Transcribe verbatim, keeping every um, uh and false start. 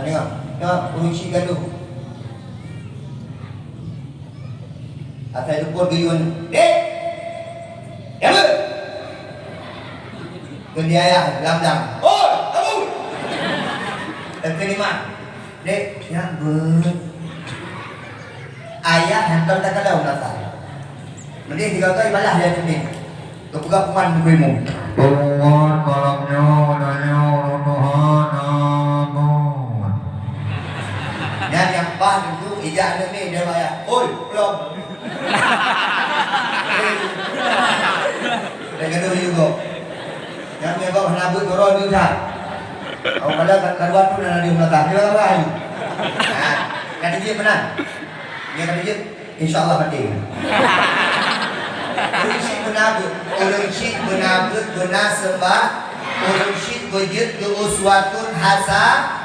Ya, ya, ureueng chik gadoh. Asai telepon geuyue, "Dek! Ya, be!" Keu di ayah, lam-lam. "Oi, Abu!" Terima. "Dek, ya, be!" Ayah hantom takalon rasa. Mending tiga kali balah dia tu ni. Geupeugah kuman bukui mu. Tuhan malam nyoe, udah nyoe, ureueng Tuhan, ampun. Nyan nyang paih teungku, ijak aneuk miet, dia bayar. Oi, lom. Dia gadoh juga. Nyan meunyoe gob hana beuet, turun di usaha. Awak kala ka-, kaluar tu na di rumah tangga. Dia bayar. Ha, ka dijeuet meunan. Dia ka dijeuet. Insya Allah maté. Ureueng chik beuna beuet, ureueng chik beuna beuet, beuna seumbah, ureueng chik beujeuet keu uswatun hasa-,